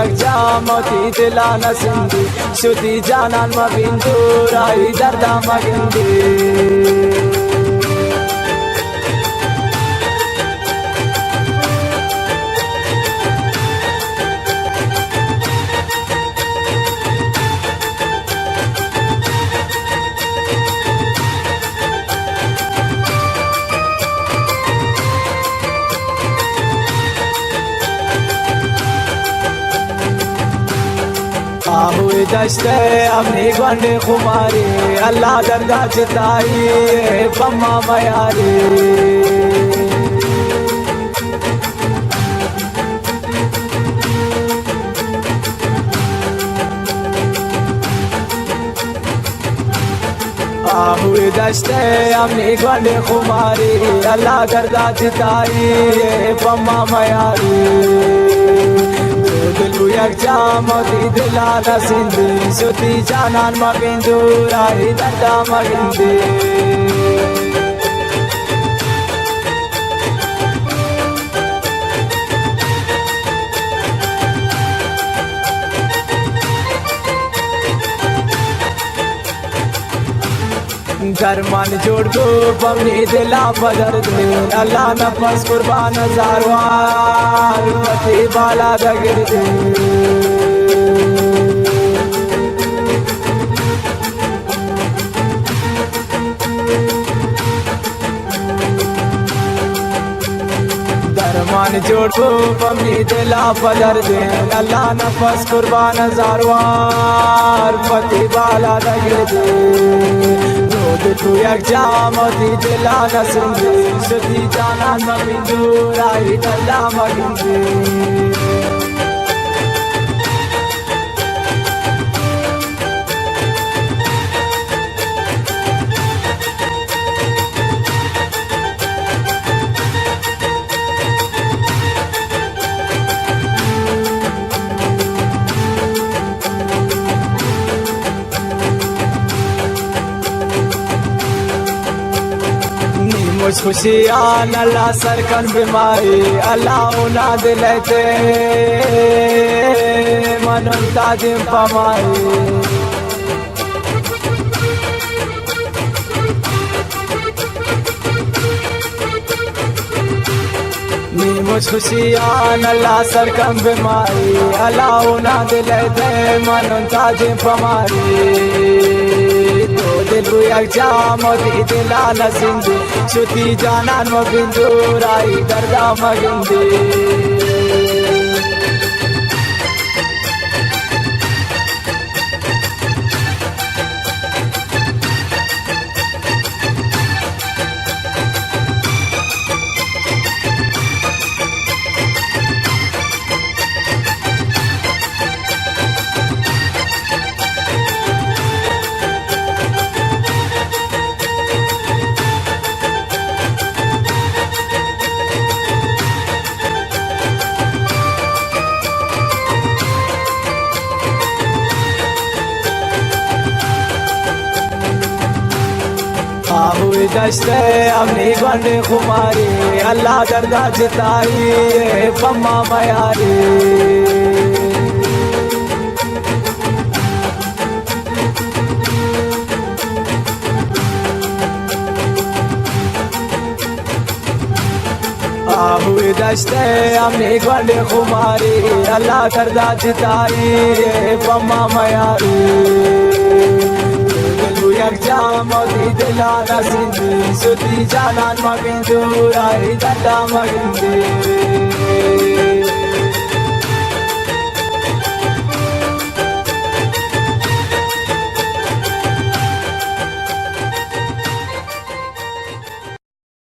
یک جام وتی دلا نہ سندی، شتی جانان مبین دور، آئی دردا مگندی۔ آہوئے دشت ءَ ہمے گونڈیں خمارے، اللہ دردا جتائی ءَ پما میارے۔ آہوئے دشت ءَ ہمے گونڈیں خمارے، اللہ دردا جتائی ءَ پما میارے۔ دو دل گوں یک جام وتی دلا نہ سندی، شتی جانان مبین دور، آئی دردا مگندی۔ درمان جوڑ کو پمنی دلا پدر دے، اللہ نفس قربان زاروار، پتی بالا دگر دے۔ درمان جوڑ کو پمنی دلا پدر دے، اللہ نفس قربان زاروار، پتی بالا دگر دے۔ دود تو یک جام وتی دلا نسندی، شتی جانان مبین دور، آئی دلا مگندی۔ نی مچ خوشی آن اللہ سر کن بیماری، اللہ اونا دل تے من تاجم پمائی۔ نی مچ خوشی آن اللہ سر کن بیماری، اللہ اونا دل دے من تاجیں پماری۔ دو دل گوں یک جام وتی دلا نسندی، شتی جانان مبین دور، آئی دردا مگندی۔ آہوئے دشت ءَ ہمے گونڈیں خمارے، اللہ دردا جتائی ءَ پما میارے۔ آہوئے دشت ءَ ہمے گونڈیں خمارے، اللہ دردا جتائی ءَ پما میارے۔ دل گوں یک جام وتی دلا نسندی، شتی جانان مبین دور، آئی دردا مگندی۔